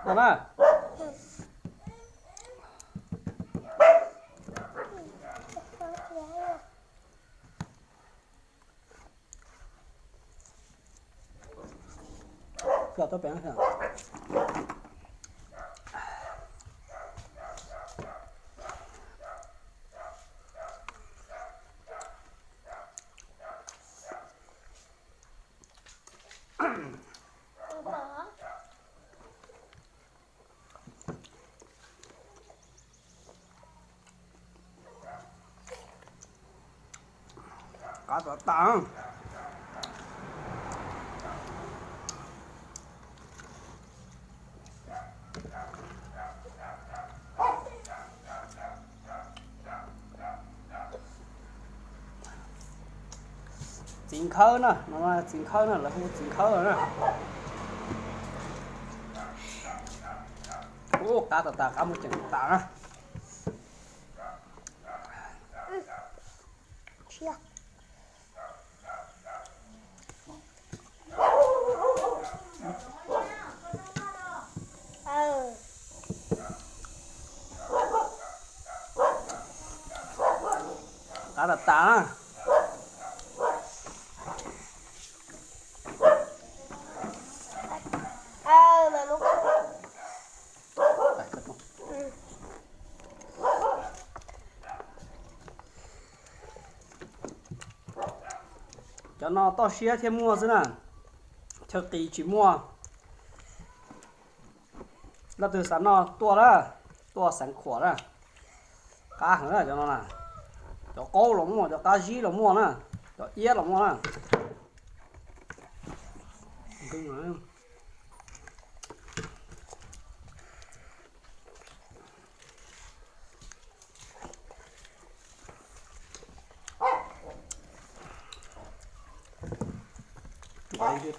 Tau na. Coj tuaj pem. Qab tas tas. Txiv nkhawb na, no txiv nkhawb na, lawv hu txiv nkhawb na. Ub, qab tas tas, qab muaj ceem tas na. Qab tas tas na. Cov no toj siab thiaj muaj xwb na, chaw qis tsis muaj. Leej twg xav noj tuaj na, tuaj xeev khuam na. Qab heev na cov no na, cov qaub los muaj, cov qab zib los muaj na, cov iab los muaj na.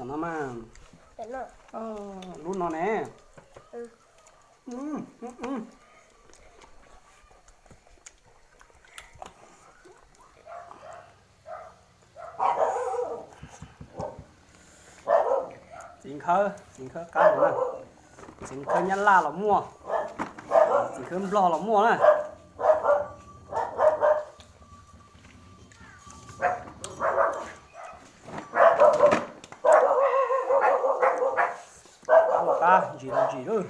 Tom no mas, lub no ne. Txiv nkhawb, txiv nkhawb qab na, txiv nkhawb Nyab Laj los muaj, txiv nkhawb Nplog los muaj na. Qab los qab, ntsim los ntsim lawm.